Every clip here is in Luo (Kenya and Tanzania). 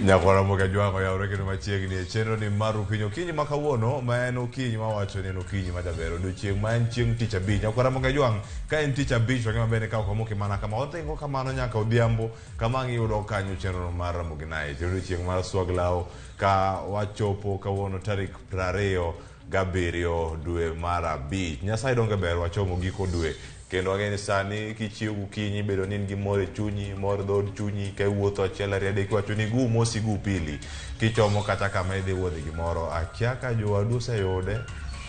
Nyakwara Moga Jwang'o oyawore kendo machiegni e chenro ni mar Okinyi. Okinyi ma kawuono ma en okinyi mawacho ni en okinyi ma jaber. Odiochieng' ma en chieng' tich abich. Nyakwara Moga Jwang' ka en tich abich to ngima bende ka ok omoki mana kama. Othingo kamano nyaka odhiambo kama ang' iyudo kanyo chenro mar Ramogi Night. Odiochieng' mar Swag Law ka wachopo kawuono tarik 27 dwe mar abich. Nyasaye donge ber wachomo giko dwe. Kendo ang'e ni sani kichiew gokinyi bedo ni in gi mor e chunyi, mor dhood chunyi, ka iwuotho achiel ariyo adek iwacho ni guu mosi guu pili. Kichomo kata kama idhi wuodhe gimoro, akia ka jowadu oseyude.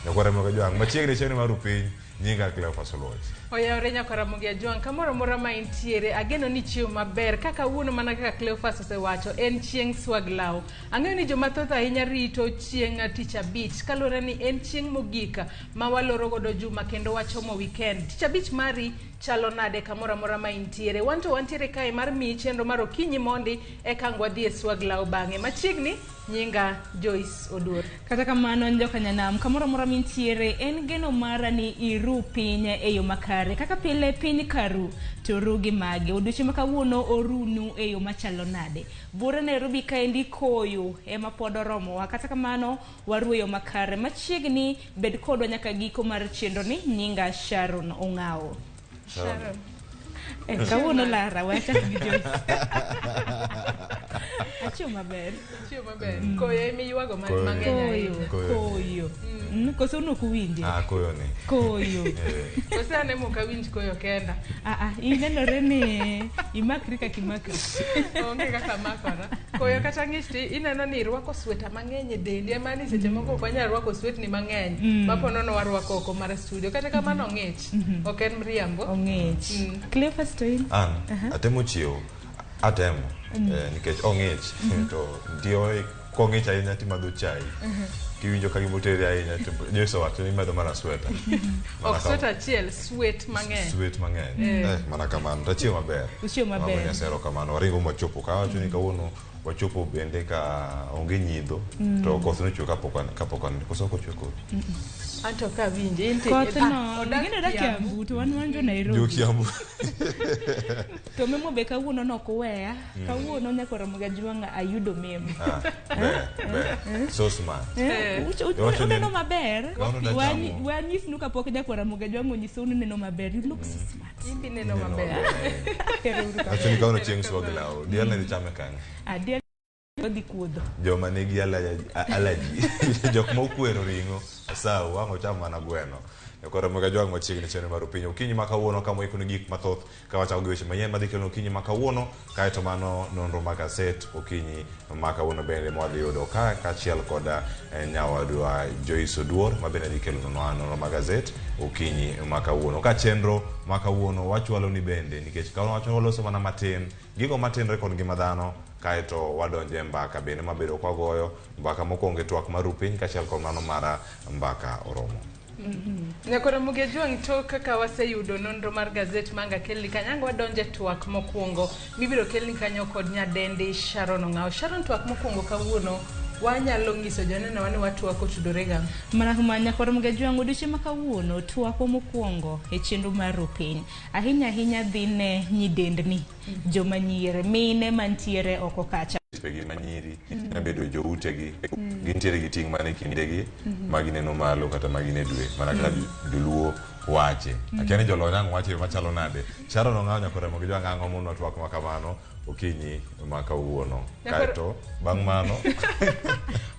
Nyakwar Ramogi Ajwang', machiegni chieng'ni mar piny, nyinga Cleophas Oluoch. Oyawore nyakwar Ramogi Ajwang' kamoro amora ma intiere, ageno ni ichiew maber. Ka kawuono mana kaka Cleophas osewacho, en chieng' swag law. Ang'eyo ni joma thoth ahinya rito chieng' tich abich kaluwore ni en chieng' mogik ma waloro godo juma kendo wachomo weekend. Tich abich mari chalo nade kamoro amora ma intiere? Wan to wantiere kae mar miyi chenro mar okinyi mondi eka ang' wadhi e swag law bang'e. Machiegni nyinga Joyce Oduor. Kata kamano jokanyanam kamoro amora mintiere en geno mara ni iru piny e yo makare kaka pile piny karu to ru gi mage. Odiochieng' ma kawuono orunu e yo machalo nade? Buore Nairobi kaendi koyo ema pod oromowa. Kata kamano waru e yo makare. Machiegni bed kodwa nyaka giko mar chenro ni nyinga Sharon Ong'awo. Sharon. Kawuono Lara we achak gi Joyce. Achiew maber. Achiew maber. Koyo ema iywago Koyo. mang'eny Koyo, ahinya. Koyo. koyo. Koso un ok uwinje? Ah, koyo ni. Koyo. Kose an ema ok awinj koyo kenda. Ah, ah, inenore ni imakri kaka imakri. Onge kaka makora. Koyo kata ng'ich to ineno ni irwako sweta mang'eny e dendi. Ema ni seche moko ok wanyal rwako swetni mang'eny. Ma po nono warwako oko mar studio. Kata kamano ong'ich. Ok en mriambo. Ong'ich. Cleophas to in? An, atemo chiew, atemo, nikech ong'ich, to nitie kong'ich ahinya timadho chai. Kiwinjo ka gima oteri ahinya to Joyce owacho ni imadho mana sweta. Ok sweta achiel, swet mang'eny. Swet mang'eny. Mana kamano. Tachiew maber. Uchiew maber. Mago Nyasaye erokamano. Waringo mwachopo ka wacho ni kawuono wachopo bende ka onge nyidho to koth nochwe kapok an koso ok ochwe koth. Anto ka winje in to Koth ah, no, odak ing'e ni odak Kiambu. Kiambu to wan wan jo Jo Nairobi. Kiambu. To memo be kawuono nok uweya. Kawuono nyaka Ramogi Ajwang' ayudo memo. Ah, ber, ber. So smart. Iwacho ni- Uneno maber. Kawuono dachamo. Wanyisnu kapok nyakwar Ramogi Ajwang' onyisou ni uneno maber. You look so smart. In be ineno Ineno maber. maber. Ero uru kamano. Wacho ni kawuono chieng' swag law. Diel ne dhi chame kanye? Ah, diel odhi kuodho. Joma nigi allergy, jok mokwero ring'o, asawu, ang' ocham mana gweno. Nyakwar Ramogi Ajwang' machiegni chenro mar Opinyi. Okinyi ma kawuono kama waikoni gik mathoth ka wachako gi weche manyien madhi kelo okinyi ma kawuono, kaeto mano nonro mag gaset okinyi ma kawuono bende mwadhi yudo ka kaachiel kod nyawadwa Joyce Oduor ma bende dhi kelonwa nonro mag gaset okinyi ma kawuono. Ka chenro ma kawuono wachwalo ni bende nikech ka wacho waloso mana matin gigo matinre kod ngima dhano kaeto wadonjo e mbaka bende mabedo kwagoyo mbaka mokwongo e twak mar piny kaachiel kod mano mar mbaka oromo. Nyakwar Ramogi Ajwang' tok kaka waseyudo nonro mar gazet manga kelni kanyo, ang' wadonjo e twak mokwongo mibiro kelni kanyo kod nyadendi Sharon Ong'awo. Sharon, twak mokwongo kawuono wanyalo nyiso jonenowa ni watwak otudore gang'o? Mana kuma nyakwar Ramogi Ajwang' odiochieng' ma kawuono twakwa mokwongo e chenro mar Rupiny. Ahinya ahinya dhi ne nyidendni, joma nyiere, mine mantiere oko kacha. Osipegi manyiri nyabedo joutegi gintiere gi ting' mana e kindegi ma gineno malo kata ma gine dwe mana kaka joluo wache. Akia ni jolony ang' wache machalo nade. Sharon Ong'awo nyakwar Ramogi Jwang' ang'o monwa twak ma kamano okinyi ma kawuono. Kaeto bang' mano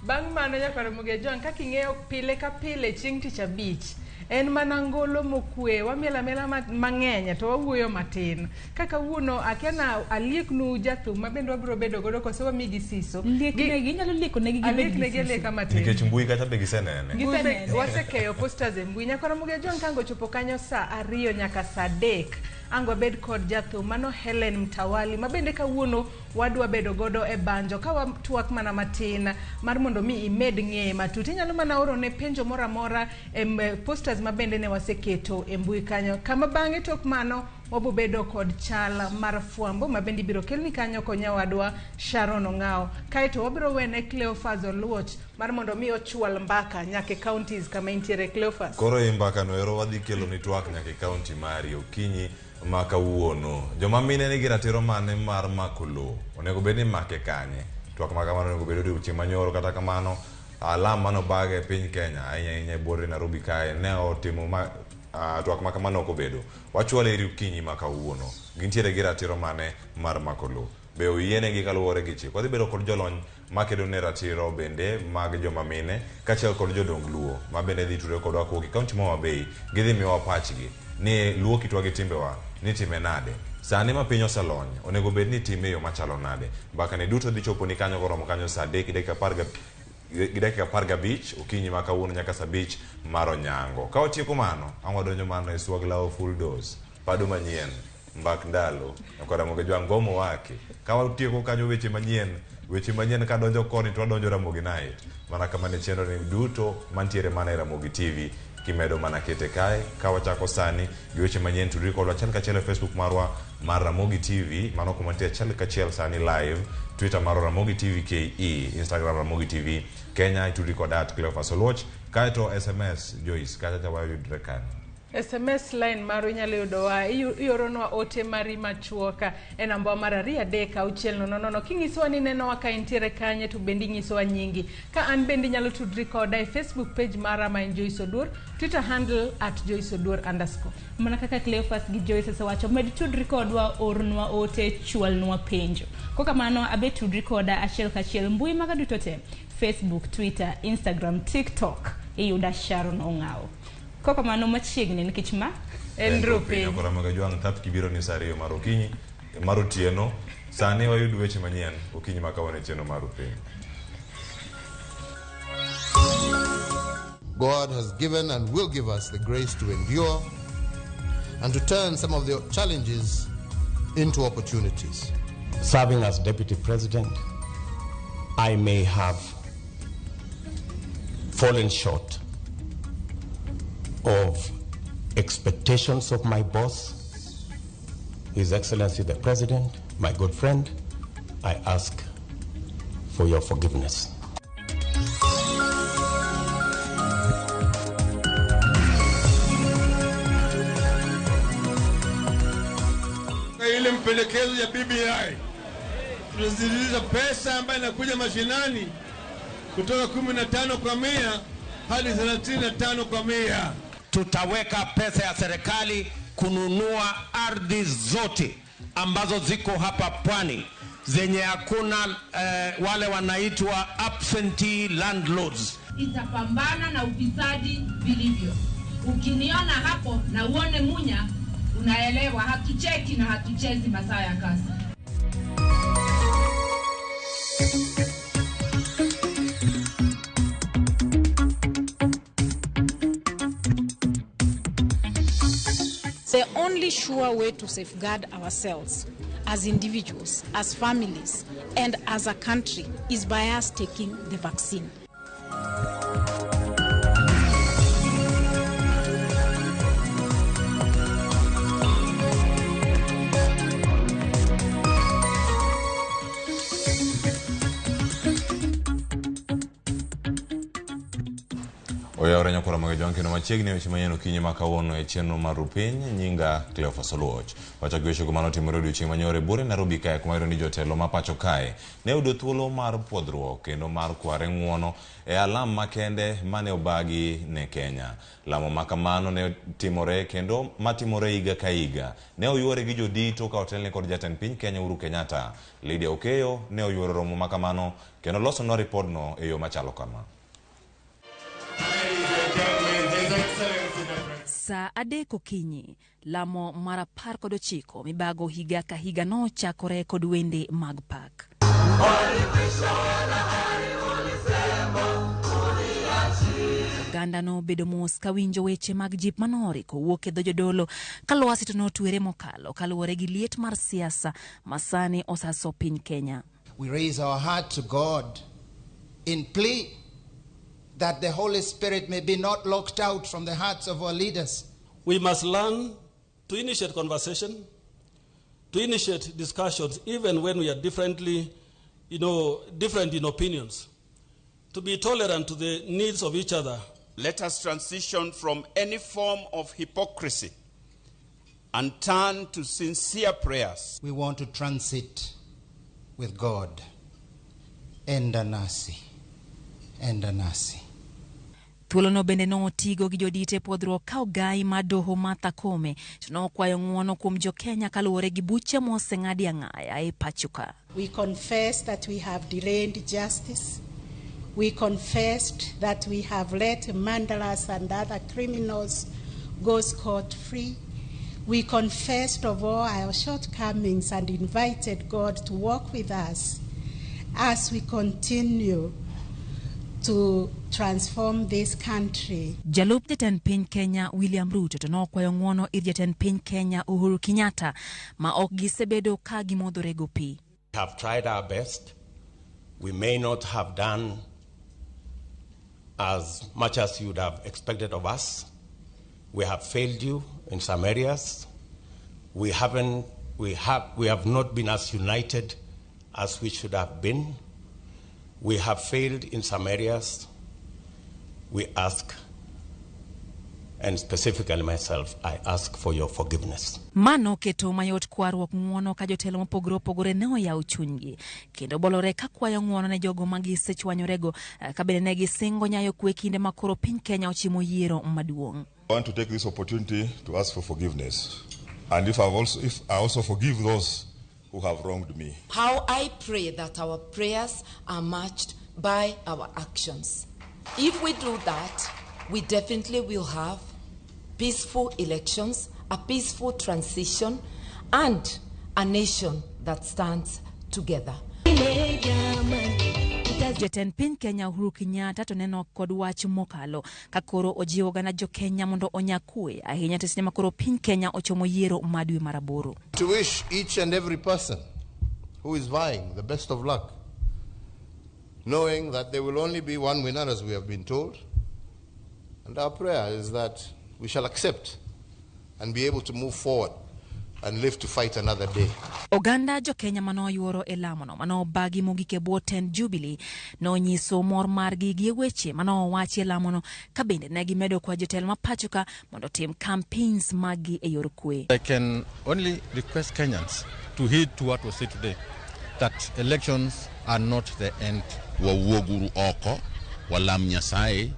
Bang' mano nyakwar Ramogi Ajwang' kaka ing'eyo pile ka pile chieng' tich abich en mana ngolo mokwe wamiel amiela mang'eny to wawuoyo matin. Ka kawuono akia na alieknu jathum ma bende wabiro bedo godo koso wamigi siso. Lieknegi, inyalo liekonegi gibed gi Alieknegi siso. alieka matin. Nikech mbui kacha be gisenene. Gisenene. Wasekeyo posters e mbui. Nyakwar Ramogi Ajwang' ka ang' ochopo kanyo saa 2 nyaka saa 3 ang' wabed kod jathum mano Helen Mtawali ma bende kawuono wadwa bedo godo e banjo ka watwak mana matin mar mondo mi imed ng'eye matut. Inyalo mana oro ne penjo moro amora e posters ma bende ne waseketo e mbui kanyo. Kama bang'e tok mano wabo bedo kod chal mar fwambo ma bende ibiro kelni kanyo kod nyawadwa Sharon Ong'awo. Kaeto wabiro wene Cleophas Oluoch mar mondo mi ochwal mbaka nyaka e counties kama intiere Cleophas. Koro e mbaka no ero wadhi kelo ni twak nyaka e county mari okinyi ma kawuono. Joma mine nigi ratiro mane mar mako lowo? Onego bed ni imake kanye? Twak ma kamano onego bed odiochieng' manyoro kata kamano alam mane obag e piny Kenya ahinya ahinya e buore Nairobi kae ne otimo ma twak ma kamano ok obedo. Wachwale iri okinyi ma kawuono. Gintiere gi ratiro mane mar mako lowo? Be oyienegi kaluwore gi chik? Wadhi bedo kod jolony makedo ne ratiro bende mag joma mine kaachiel kod jodong Luo ma bende dhi tudore kodwa kowuok e kaunti ma Homa Bay. Gidhi miyowa pachgi ni Luo kitwa gi timbewa ni time nade. Sani ma piny oselony, onego bed ni itime e yo machalo nade. Mbakani duto dhi choponi kanyo koromo kanyo saa adek gi dakika 15 okinyi ma kawuono nyaka saa 5 mar onyango. Ka watieko mano, ang' wadonjo mana e Swaglaw full dose. Pado manyien, mbak ndalo, koda Ramogi Jwang' gomo wake. Ka watieko kanyo weche manyien, weche manyien kadonjo koni to wadonjo Ramogi Night. Mana kamano e chenro ni duto mantiere mana e Ramogi TV kimedo mana kete kae. Ka wachako sani gi weche manyien tudri kodwa achiel kachiel e Facebook marwa mar Ramogi TV, mano kuma nitie achiel kachiel sani live, Twitter marwa Ramogi TV KE, Instagram Ramogi TV Kenya, itudri koda at Cleophas Oluoch, kaeto SMS Joyce, kacha cha wayudre kanyo. SMS line maru inyalo yudowa ioronwa ote mari machuok e namba mar 2 3 6 0 0 kinyisowa ni nenowa ka intiere kanye to bende inyisowa nyingi. Ka an bende inyalo tudri koda e Facebook page mara ma en Joyce Oduor, Twitter handle @JoyceOduor_. Mana kaka Cleophas gi Joyce osewacho, med tudri kodwa, ornwa ote, chwalnwa penjo. Kokamano abe tudri koda achiel kachiel mbui maga duto te, Facebook, Twitter, Instagram, TikTok, iyuda Sharon Ong'awo. Kokamano machiegni nikech ma en Rupiny. Koro Ramogi Jwang' thap kibiro ni saa 2 mar okinyi mar otieno. Sani wayud weche manyien okinyi ma kawuono e chenro mar Rupiny. God has given and will give us the grace to endure and to turn some of the challenges into opportunities. Serving as deputy president, I may have fallen short of expectations of my boss, His Excellency the President, my good friend. I ask for your forgiveness. Ile mpendekezo ya BBI tunazidisha pesa ambayo inakuja mashinani kutoka 15% hadi 35%. Tutaweka pesa ya serikali kununua ardhi zote ambazo ziko hapa pwani zenye hakuna wale wanaitwa absentee landlords. Itapambana na ufisadi vilivyo. Ukiniona hapo na uone Munya, unaelewa hatucheki na hatuchezi masaa ya kazi. The only sure way to safeguard ourselves as individuals, as families, and as a country is by us taking the vaccine. Oyawore nyakora Ramogi Jwang' kendo machiegni weche manyien okinyi ma kawuono e chenro mar Rupiny. Nyinga Cleophas Oluoch. Wachako gi wechego manotimore odiochieng' manyoro e buore Nairobi kae kuma iyudo ni jotelo ma pacho kae ne oyudo thuolo mar puodhruok kendo mar kware ng'uono e alam makende mane obagi ne Kenya. Lamo ma kamano ne timore kendo matimore higa ka higa. Ne oyuore gi jodito ka otelne kod jatend piny Kenya Uhuru Kenyatta. Lydia Okeyo ne oyuoro romo ma kamano kendo losonwa ripodno e yo machalo kama. Saa 3 okinyi, lamo mar 19 mibago higa ka higa nochakore kod wende mag pak. Oganda nobedo mos kawinjo weche mag jip manori kowuok e dho jodolo ka lwasi to notwere mokalo kaluwore gi liet mar siasa ma sani osaso piny Kenya. We raise our heart to God in plea that the Holy Spirit may be not locked out from the hearts of our leaders. We must learn to initiate conversation, to initiate discussions, even when we are different in opinions, to be tolerant to the needs of each other. Let us transition from any form of hypocrisy and turn to sincere prayers. We want to transit with God Enda nasi, enda nasi. Thuolono bende notigo gi jodite puodhruok ka ogai mar doho Martha Koome to nokwayo ng'uono kuom jokenya kaluwore gi buche moseng'adi ang'aya e pacho ka. We confess that we have delayed justice. We confessed that we have let murderers and other criminals go scot-free. We confessed of all our shortcomings and invited God to walk with us as we continue to transform this country. Jalup jatend piny Kenya William Ruto to nokwayo ng'uono ir jatend piny Kenya Uhuru Kenyatta ma ok gisebedo ka gimodhorego pi. We have tried our best. We may not have done as much as you would have expected of us. We have failed you in some areas. We haven't, we have not been as united as we should have been. We have failed in some areas. We ask, and specifically myself, I ask for your forgiveness. Mano keto mayot kwaruok ng'uono ka jotelo mopogore opogore ne oyawo chunygi kendo bolore ka kwayo ng'uono ne jogo ma gisechwanyorego ka bende ne gisingo nyayo kwe kinde ma koro piny Kenya ochimo yiero maduong'. I want to take this opportunity to ask for forgiveness, and if I also forgive those who have wronged me. How I pray that our prayers are matched by our actions. If we do that, we definitely will have peaceful elections, a peaceful transition, and a nation that stands together. Jatend piny Kenya Uhuru Kenyatta to neno kod wach mokalo ka koro ojiwo oganda jo Kenya mondo onya kwe ahinya to seche ma koro piny Kenya ochomo yiero ma dwe mar aboro. To wish each and every person who is vying the best of luck, knowing that there will only be one winner, as we have been told, and our prayer is that we shall accept and be able to move forward and live to fight another day. Oganda jo Kenya manoyuoro e lamono manobagi mogik e bwo tend Jubilee nonyiso mor margi gi weche manowachi e lamono ka bende ne gimedo kwa jotelo ma pacho ka mondo otim campaigns maggi e yor kwe. I can only request Kenyans to heed to what was said today, that elections are not the end. Wawuoguru oko, walam Nyasaye,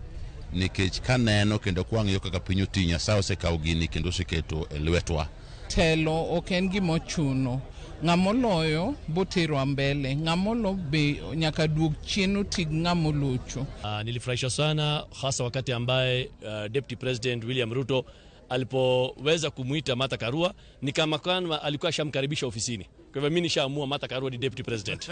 nikech kaneno kendo kwang'iyo kaka piny oti, Nyasaye osekawo gini kendo oseketo e lwetwa. Telo ok en gima ochuno, ng'ama oloyo botero mbele, ng'ama olo be nyaka duog chien otig ng'ama olocho. Nilifurahishwa sana hasa wakati ambaye Deputy President William Ruto alipoweza kumuita Martha Karua, ni kama kama alikuwa ashamkaribisha ofisini. Kwa hivyo mimi nishaamua Martha Karua ni Deputy President.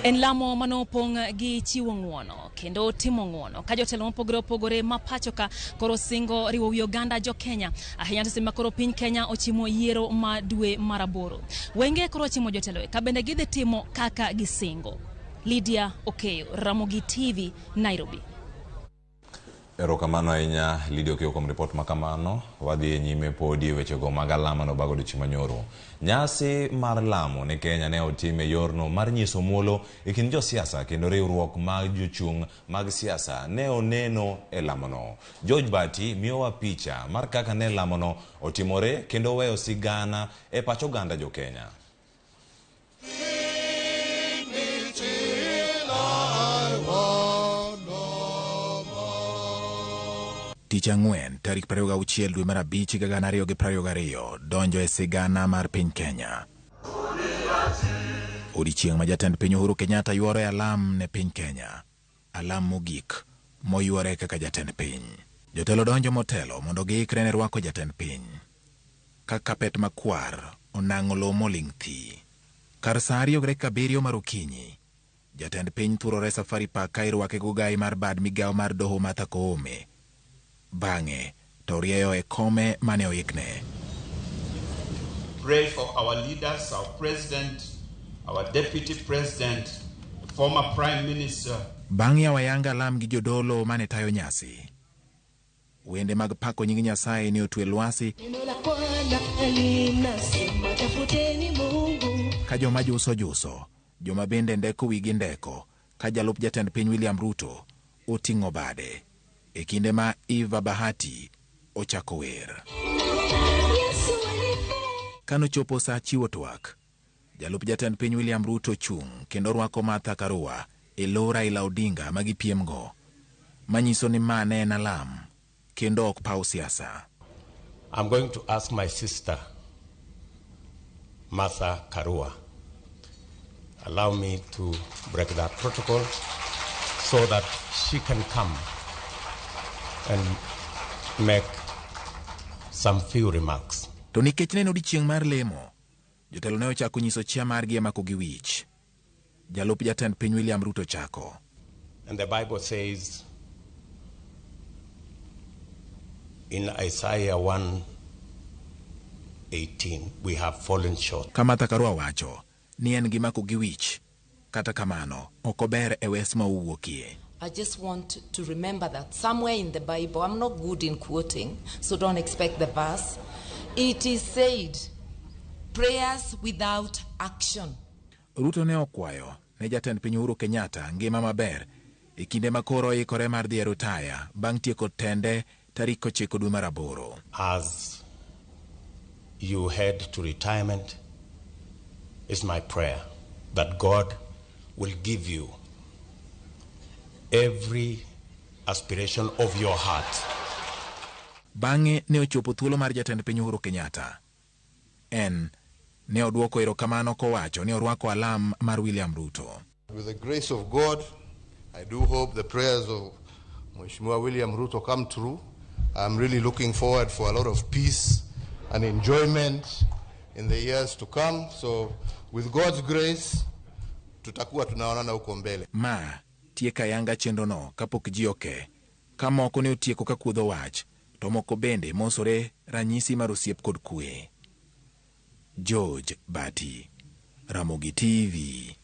En lamo manopong' gi chiwo ng'uono kendo timo ng'uono ka jotelo mopogore opogore ma pacho ka koro singo riwo wi oganda jo Kenya ahinya to seche ma koro piny Kenya ochimo yiero ma dwe mar aboro. Wenge koro ochimo jotelo ka bende gidhi timo kaka gisingo. Lydia Okeyo, Ramogi TV, Nairobi. Erokamano ahinya Lydia Okeyo kuom ripot ma kamano. Wadhi nyime podi e wechego mag alama nobago odiochieng' manyoro. Nyasi mar lamo ne Kenya ne otim e yorno mar nyiso muolo e kind josiasa kendo riwruok mag jochung' mag siasa ne oneno e lamono. George Bati miyowa picha mar kaka ne lamono otimore kendo weyo sigana e pach oganda jo Kenya. Tich ang'wen tarik 26 dwe mar 5 higa 2022 donjo e sigana mar piny Kenya. Odiechieng' ma jatend piny Uhuru Kenyatta yuoro e alam ne piny Kenya. Alam mogik moyuore kaka jatend piny. Jotelo donjo motelo mondo giikre ne rwako jatend piny. Ka kapet makwar onang'o lowo moling' thi. Kar saa 2:07 mar okinyi, jatend piny thurore Safari Park ka irwake gogai mar bad migawo mar doho Martha Koome. Bang'e to rieyo e kome mane oikne. Pray for our leaders, our president, our deputy president, the former prime minister. Bang' yawo ayanga alam gi jodolo mane tayo nyasi. Wende mag pako nying Nyasaye ne otwe lwasi ka joma juso juso, joma bende ndeko wigi ndeko, ka jalup jatend piny William Ruto oting'o bade. E kinde ma Eva Bahati ochako wer. Kanochopo saa chiwo twak, Jalup jatend piny William Ruto chung' kendo rwako Martha Karua e lo Raila Odinga ma gipiemgo, manyiso ni ma ne en alam kendo ok paw siasa. I'm going to ask my sister, Martha Karua, allow me to break that protocol so that she can come and make some few remarks. To nikech ne en odiechieng' mar lemo, jotelo ne ochako nyiso chia margi e mako gi wich. Jalup jatend piny William Ruto chako. And the Bible says in Isaiah 1:18, we have fallen short. Ka Martha Karua wacho ni en gi mako gi wich, kata kamano ok ober e wes ma owuokie. I just want to remember that somewhere in the Bible, I'm not good in quoting, so don't expect the verse. It is said, prayers without action. Ruto ne okwayo ne jatend piny Uhuru Kenyatta ngima maber e kinde ma koro oikore mar dhi e rutaya bang' tieko tende tarik 9 dwe mar 8. As you head to retirement, it's my prayer that God will give you every aspiration of your heart. Bang'e ne ochopo thuolo mar jatend piny Uhuru Kenyatta. En ne odwoko erokamano kowacho ni orwako alam mar William Ruto. With the grace of God, I do hope the prayers of Mheshimiwa William Ruto come true. I'm really looking forward for a lot of peace and enjoyment in the years to come. So with God's grace, tutakuwa tunaonana huko mbele. Ma tieka yanga chenrono kapok ji oke, ka moko ne otieko ka kuodho wach, to moko bende mosore ranyisi mar osiep kod kwe. George Bati, Ramogi TV.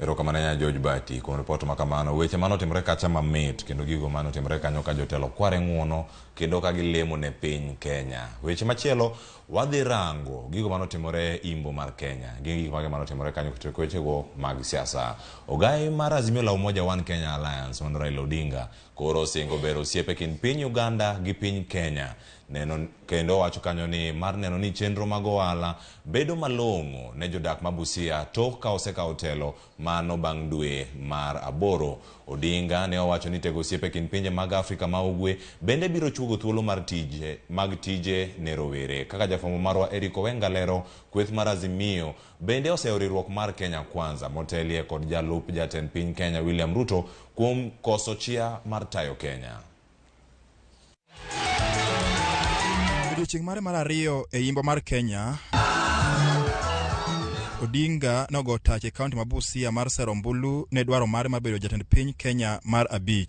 Erokamano ahinya George Bati kuom ripot ma kamano. Weche manotimore kacha mamit kendo gigo manotimore kanyo ka jotelo kware ng'uono kendo ka gilemo ne piny Kenya. Weche machielo wadhi rango gigo manotimore imbo mar Kenya. Gin gik mage manotimore kanyo kitiyo wechego mag siasa. Ogai mar Azimio la Umoja One Kenya Alliance mano Raila Odinga koro osingo bero osiep e kind piny Uganda gi piny Kenya. Neno, kendo owacho kanyo ni mar neno ni chenro mag ohala bedo malong'o ne jodak ma Busia tok ka osekawo telo mano bang' dwe mar 8. Odinga ne owacho ni tego osiep e kind pinje mag Afrika ma Ugwe bende biro chuogo thuolo mar tije mag tije ne rowere. Kaka jafwambo marwa Eric Owenga lero, kweth mar Azimio bende oseyo riwruok mar Kenya Kwanza motelie kod jalup jatend piny Kenya William Ruto kuom koso chia mar tayo Kenya. Odiechieng' mare mar 2 e imbo mar Kenya, Odinga nogo tach e kaunti ma Busia mar sero ombulu ne dwaro mare mar bedo jatend piny Kenya mar 5.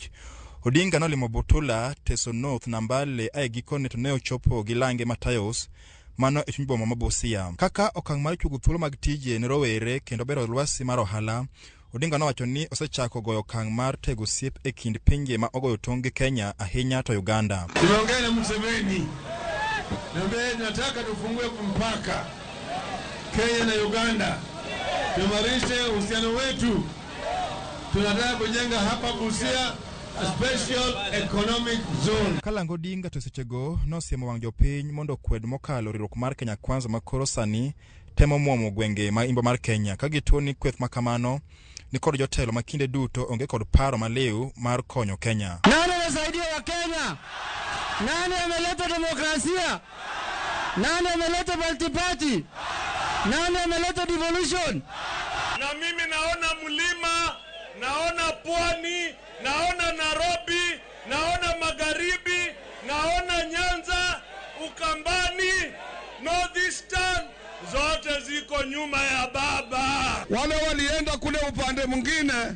Odinga nolimo Butula, Teso North, Nambale ae gikone to ne ochopo gi lange Matayos mano e chuny boma ma Busia. Kaka okang' mar chuogo thuolo mag tije ne rowere kendo bero lwasi mar ohala, Odinga nowacho ni osechako goyo okang' mar tego osiep e kind pinje ma ogoyo tong' gi Kenya ahinya to Uganda. Tumeongea na Museveni, niambia nataka tufungue mpaka Kenya na Uganda, tuimarishe uhusiano wetu. Tunataka kujenga hapa Busia a special economic zone. Kalango Odinga to sechego nosiemo wang' jopiny mondo okwed mokalo riwruok mar Kenya Kwanza ma koro sani temo muomo gwenge ma imbo mar Kenya ka gituo ni kweth ma kamano ni kod jotelo ma kinde duto onge kod paro maliw mar konyo Kenya. Nani amesaidia wa Kenya? Nani ameleta demokrasia? Nani ameleta multi-party? Nani ameleta devolution? Na mimi naona mlima, naona pwani, naona Nairobi, naona magharibi, naona Nyanza, Ukambani, Northeastern, zote ziko nyuma ya baba. Wale walienda kule upande mwingine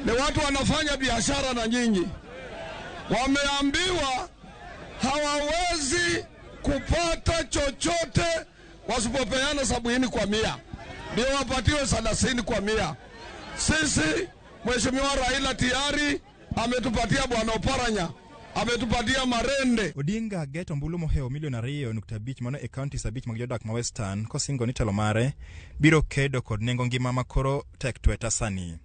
ni watu wanafanya biashara na nyinyi. Wameambiwa hawawezi kupata chochote wasipopeana 70 kwa 100. Ndio wapatiwe 30 kwa 100. Sisi Mheshimiwa Raila tayari ametupatia Bwana Oparanya, ametupatia Marende. Odinga geto ombulu mohewo milion 2.5 mano e kaunti 5 mag jodak ma Western kosingo ni telo mare biro kedo kod nengo ngima ma koro tek tweta sani.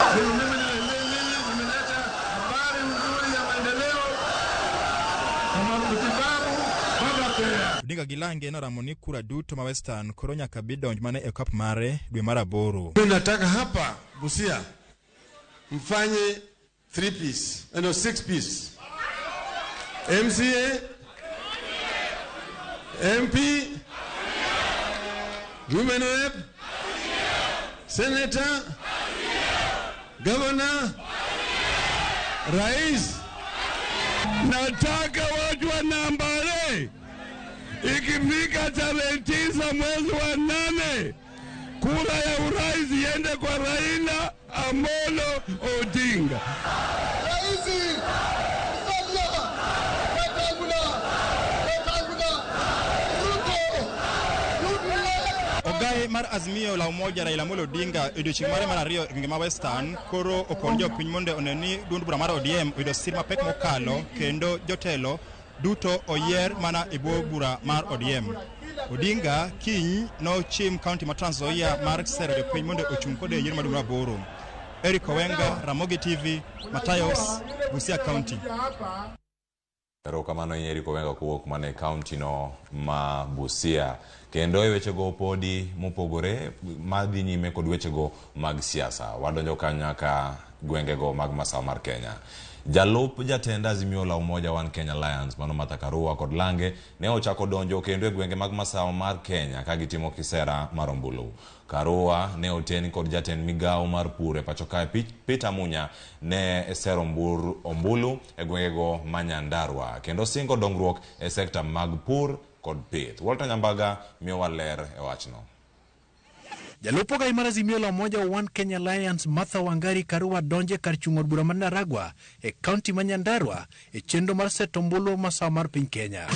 Odinga gi lange noramo ni kura duto ma Western koro nyaka bi donj mana e okapu mare dwe mar aboro. Mimi nataka hapa Busia mfanye 3 piece, no 6 piece. MCA, MP, Women Rep, Senator, Governor, Rais. Nataka watu wa Nambale, ikifika tarehe 9 mwezi wa 8, kura ya urais iende kwa Raila Amolo Odinga. Raisi Musalia Wetangula, Wetangula, Ruto, Ruto. Ogai mar Azimio la Umoja Raila Amolo Odinga e odiechieng' mare mar ariyo e gwenge ma Western koro okon jopiny mondo one ni duond bura mar ODM oyudo sir mapek mokalo kendo jotelo duto oyier mana e bwo bura mar ODM. Odinga kiny nochim kaunti ma Trans Nzoia mar sero jopiny mondo ochung' kode e yiero mar dwe mar aboro. Eric Owenga, Ramogi TV, Matayos, Busia County. Erokamano Eric Owenga kowuok mana e kaunti no ma Busia. Kendo e wechego podi mopogore madhi nyime kod wechego mag siasa. Wadonjo kanyaka gwengego mag masawa mar Kenya. Jalup jatend Azimio la Umoja One Kenya Alliance mano Martha Karua kod Lange ne ochako donjo kendo e gwenge mag masawa mar Kenya ka gitimo kisera mar ombulu. Karua ne oten kod jatend migawo mar pur e pacho kae Peter Munya ne sero ombulu e gwengego ma Nyandarua kendo singo dongruok e sekta mag pur kod pith. Walter Nyambaga miyowa ler e wachno. Jalup ogai mar Azimio la Umoja One Kenya Alliance Martha Wangari Karua donje kar chung' od bura mar Ndaragwa e kaunti ma Nyandarua e chenro mar seto ombulu masawa mar piny Kenya.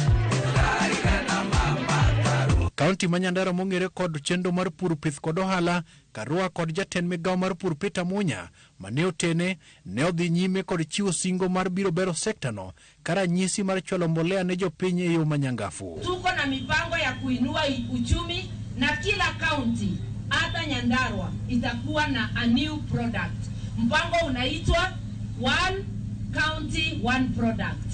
Kaunti ma Nyandarua mong'ere kod chenro mar pur, pith kod ohala, Karua kod jatend migawo mar pur Peter Munya mane otene ne odhi nyime kod chiwo singo mar biro bero sektano ka ranyisi mar chwalo mbolea ne jopiny e yo manyangafu. Tuko na mipango ya kuinua uchumi na kila kaunti hata Nyandarua itakuwa na a new product. Mpango unaitwa One County One Product.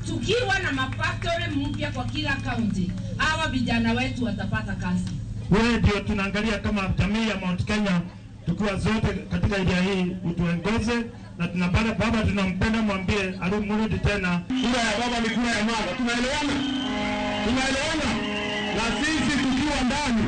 Tukiwa na mafactory mpya kwa kila kaunti, hawa vijana wetu watapata kazi. Wewe ndio tunaangalia kama jamii ya Mount Kenya, tukiwa zote katika area hii utuongoze, na tunapenda baba, tunampenda, mwambie arudi tena. Kura ya baba ni kura ya mama. Tunaelewana? Tunaelewana? Na sisi tukiwa ndani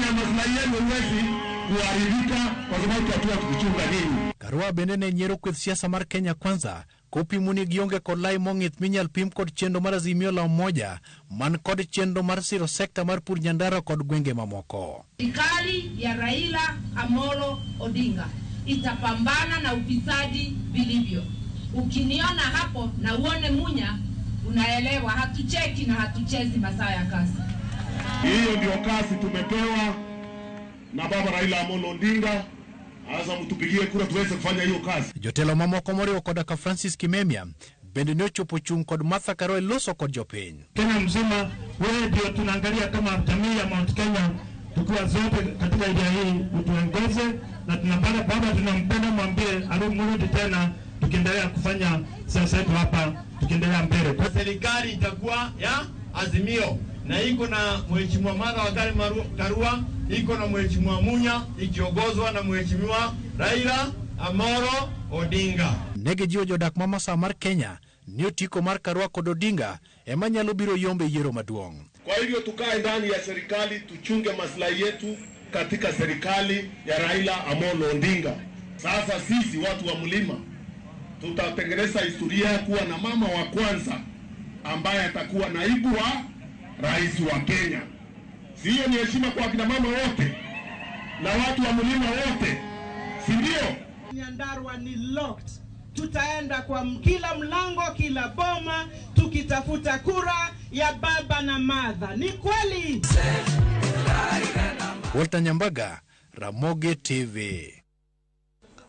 ya maslahi yenu huwezi kuharibika kwa sababu tutakuwa tukichunga nini. Karua bende ne nyiero kweth siasa mar Kenya Kwanza kopimo ni gionge kod lai mong'ith minyal pim kod chenro mar Azimio la Umoja man kod chenro mar siro sekta mar pur Nyandarua kod gwenge mamoko. Serikali ya Raila Amolo Odinga itapambana na ufisadi vilivyo. Ukiniona hapo na uone Munya, unaelewa hatucheki na hatuchezi masaa ya kazi. Hiyo ndio kazi tumepewa na baba Raila Amolo Odinga. Sasa mtupigie kura tuweze kufanya hiyo kazi. Jotelo mamoko moriwo koda ka Francis Kimemia bende ne ochopo chung' kod Martha Karua e loso kod jopiny. Kenya mzima, wewe ndio tunaangalia kama jamii ya Mount Kenya, tukiwa zote katika area hii utuongoze, na tunapenda baba, tunampenda, mwambie arudi tena, tukiendelea kufanya siasa yetu hapa, tukiendelea mbele. Kwa serikali itakuwa ya Azimio na iko na Mheshimiwa Martha Wangari Karua, iko na Mheshimiwa Munya, ikiongozwa na Mheshimiwa Raila Amolo Odinga. Nege jiwo jodak ma masawa mar Kenya ni otiko mar Karua kod Odinga ema nyalo biro yombe yiero maduong'. Kwa hivyo tukae ndani ya serikali, tuchunge maslahi yetu katika serikali ya Raila Amolo Odinga. Sasa sisi watu wa mlima tutatengeneza historia kuwa na mama wa kwanza ambaye atakuwa naibu wa rais wa Kenya. Sio ni heshima kwa kina mama wote na watu wa mlima wote, si ndio? Nyandarua ni locked. Tutaenda kwa kila mlango, kila boma, tukitafuta kura ya baba na mother. Ni kweli? Walter Nyambaga, Ramogi TV.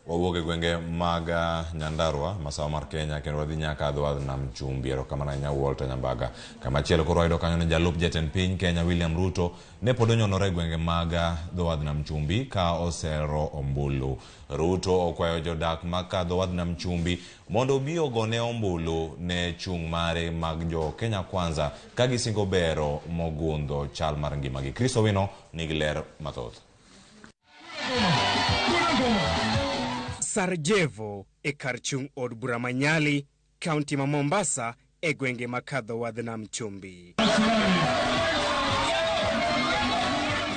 Wawuok e gwenge mag Nyandarua, masawa mar Kenya, kendo wadhi nyaka dho wadh nam chumbi. Erokamano ahinya Walter Nyambaga. Kamachielo koro wayudo kanyo ni jalup jatend piny Kenya William Ruto ne pod onyonore e gwenge mag dho wadh nam chumbi ka osero ombulu. Ruto okwayo jodak mag ka dho wadh nam chumbi mondo obi ogone ombulu ne chung' mare mag jo Kenya Kwanza ka gisingo bero mogundho chal mar ngimagi. Chris Owino nigi ler mathoth. Sarajevo e kar chung' od bura ma Nyali, kaunti ma Mombasa e gwenge ma kadho wadh nam chumbi.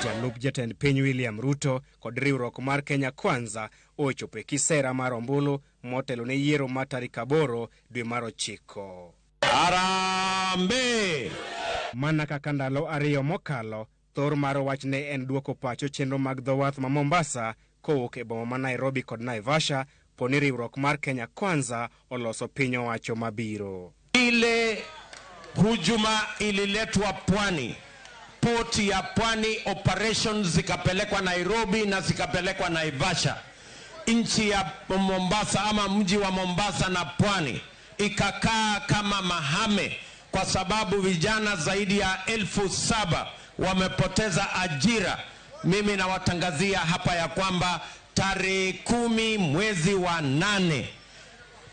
Jalup jatend piny William Ruto kod riwruok mar Kenya Kwanza ochopo e kisera mar ombulu motelo ne yiero ma tarik 8 dwe mar 9. Harambee! Mana kaka ndalo 2 mokalo, thor mar wach ne en duoko pacho chenro mag dho wath ma Mombasa kowuok e boma ma Nairobi kod Naivasha poni riwruok mar Kenya Kwanza oloso piny owacho mabiro. Ile hujuma ililetwa pwani, poti ya pwani operations zikapelekwa Nairobi na zikapelekwa Naivasha. Nchi ya Mombasa ama mji wa Mombasa na pwani ikakaa kama mahame, kwa sababu vijana zaidi ya 7,000 wamepoteza ajira. Mimi nawatangazia hapa ya kwamba tarehe 10 mwezi wa 8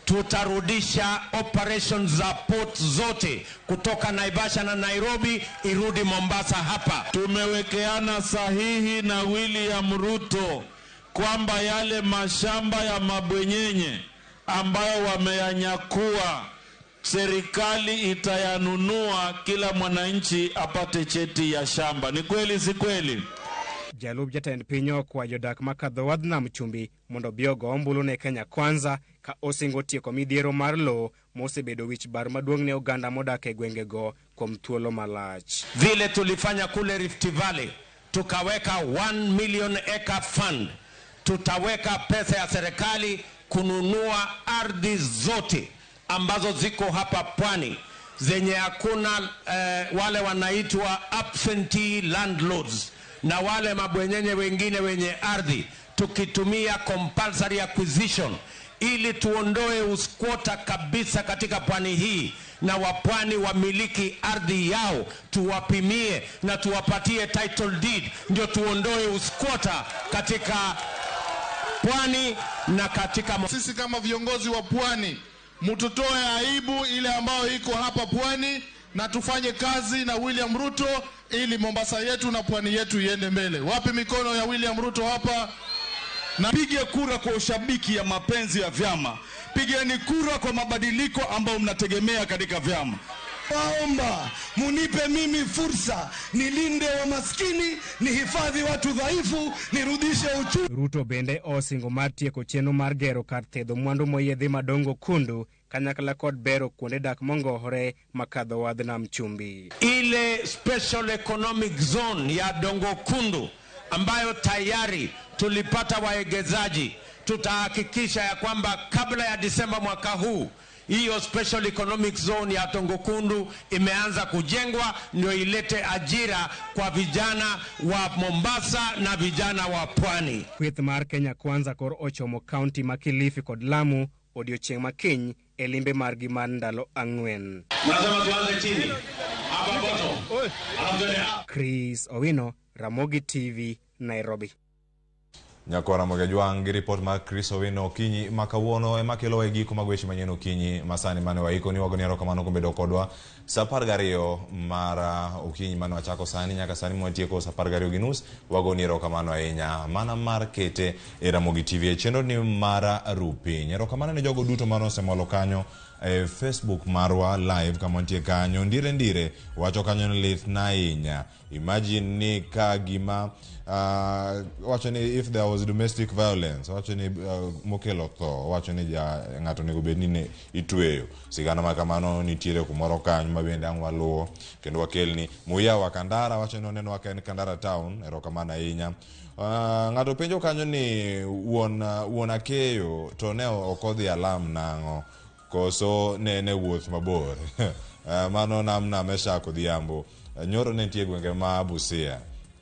tutarudisha operations za port zote kutoka Naivasha na Nairobi irudi Mombasa hapa. Tumewekeana sahihi na William Ruto kwamba yale mashamba ya mabwenyenye ambayo wameyanyakua serikali itayanunua, kila mwananchi apate cheti ya shamba. Ni kweli si kweli? Jalup jatend piny okwayo jodak makadho wadh nam chumbi mondo obi ogo ombulu ne Kenya Kwanza ka osingo tieko midhiero mar lowo mosebedo wich bar maduong' ne oganda modak e gwengego kuom thuolo malach. Vile tulifanya kule Rift Valley, tukaweka 1 million acre fund, tutaweka pesa ya serikali kununua ardhi zote ambazo ziko hapa pwani zenye hakuna wale wanaitwa absentee landlords na wale mabwenyenye wengine wenye ardhi, tukitumia compulsory acquisition ili tuondoe uskwota kabisa katika pwani hii, na wapwani wamiliki ardhi yao, tuwapimie na tuwapatie title deed, ndio tuondoe uskwota katika pwani na katika Sisi kama viongozi wa pwani, mtutoe aibu ile ambayo iko hapa pwani na tufanye kazi na William Ruto ili Mombasa yetu na pwani yetu iende mbele. Wapi mikono ya William Ruto hapa? Na pige kura kwa ushabiki ya mapenzi ya vyama. Pigeni kura kwa mabadiliko ambayo mnategemea katika vyama. Waomba munipe mimi fursa, nilinde wa maskini, nihifadhi watu dhaifu, nirudishe uchumi. Ruto bende osingo mar tieko chenro mar gero kar thedho mwandu moyiedhi madongo kundu kanyakla kod bero kuonde dak mongohore makadho wadh nam chumbi. Ile special economic zone ya Dongo Kundu ambayo tayari tulipata waegezaji, tutahakikisha ya kwamba kabla ya Disemba mwaka huu hiyo special economic zone ya Dongo Kundu imeanza kujengwa, ndio ilete ajira kwa vijana wa Mombasa na vijana wa pwani. Kweth mar Kenya Kwanza kor ochomo kaunti ma Kilifi kod Lamu odiochieng' ma kiny e limbe margi mar ndalo 4. Mnasema tuanze chini. Hapa bottom. Alafu tuende up. Chris Owino, Ramogi TV, Nairobi. Nyakwara Ramogi Ajwang' gi ripot mar Chris Owino okinyi ma kawuono ema kelo e giko mag weche manyien okinyi masani mane waiko ni wagoni erokamano kuom bedo kodwa saa 12 mar okinyi mane wachako sani nyaka sani mwatieko saa 12:30. Wagoni erokamano ahinya mana mar kete e Ramogi TV e chenro ni mar Rupiny. Erokamano ne jogo duto mane osemolo kanyo e Facebook marwa live kama wantie kanyo. Ndire ndire wacho kanyo ni lit na ahinya. Imagine ni ka gima wacho ni if there was domestic violence, wacho ni mokelo tho, wacho ni ja ng'ato onego bed ni ne itweyo. Sigana ma kamano nitiere kumoro kanyo ma bende ang' waluwo kendo wakelni. Muya wa Kandara wacho ni oneno ka en Kandara town, erokamano ahinya. Ng'ato penjo kanyo ni wuon Akeyo to ne ok odhi alam nang'o, koso ne en e wuoth mabor. Mano namna Meshak Odhiambo. Nyoro ne nitie gwenge ma Busia.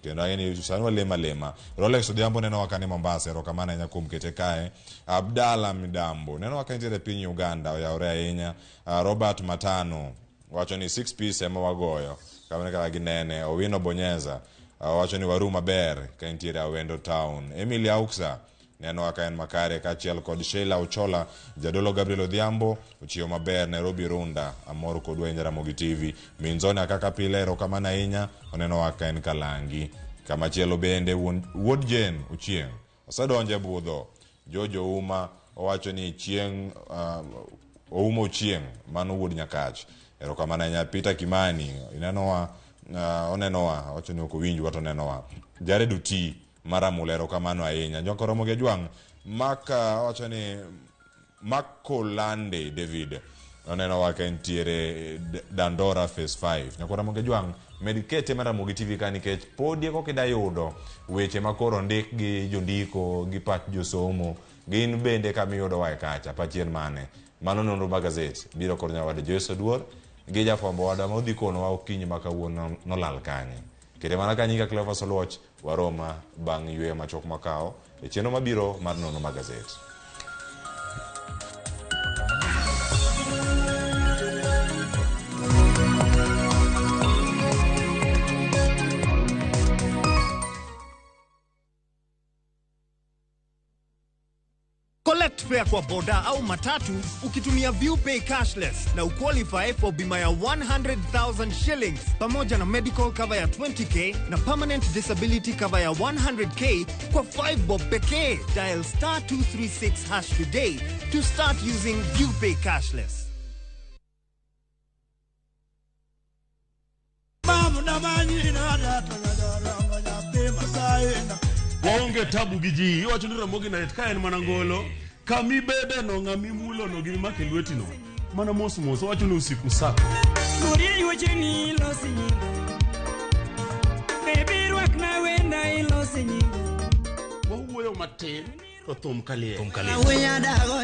Kendo ang'e ni sani walema lema. Rolex Odhiambo neno ka ni Mombasa, erokamano ahinya kuom kete kae. Abdalla Midambo neno ka nitiere piny Uganda, oyawore ahinya. Robert Matano wacho ni 6 piece ema wagoyo. Kamano kaka ginene. Owino Bonyeza wacho ni waru maber ka entiere Awendo Town. Emily Auksa neno ka en makare kaachiel kod Sheila Ochola, Jadolo Gabriel Odhiambo ochiewo maber Nairobi Runda, amor kodwa ahinya Ramogi TV. Minzona kaka pile erokamano ahinya, oneno ka en Kalangi. Kamachielo bende wuod Jane Ochieng' osedonjo e budho. Jojo Uma owacho ni chieng' Ouma Ochieng' mano wuod Nyakach. Erokamano ahinya Peter Kimani inenowa onenowa owacho ni ok owinjwa to onenowa. Jared Oti Maramula erokamano ahinya. Jokoromogi Ojwang' Mark owacho ni Makolande David onenowa ka entiere Dandora Phase 5. Nyakoromogi Ojwang' med kete mar Ramogi TV ka nikech podi koka ida yudo weche makoro ondik gi jondiko gi pach josomo gin bende kamiyudowa e kacha pachien mane. Mano nonro mag gazet biro kod nyawadu Joyce Oduor gi jafwambo wadwa ma odhi konowa okinyi ma kawuono nolal kanye. Kete mana ka nyinga Cleophas Oluoch waroma bang' yweyo machuok makawo e chenro mabiro mar nonro mag gazet. Collect fare kwa boda au matatu ukitumia ViewPay cashless na uqualify for bima ya 100,000 shillings pamoja na medical cover ya 20k na permanent disability cover ya 100k kwa 5 bob pekee. Dial star 236 hash today to start using ViewPay cashless. Waonge tabu gi ji iwacho ni Ramogi Night ka en mana ngolo kamibede no ng'amimulo no gi mimako e lweti no mana mos mos owacho ni usiku sako Morie wecheni ilosi nyinga. Baby rwakna wenda ilosi nyinga. Wawuoyo matin to thum kaliel. Awenya dago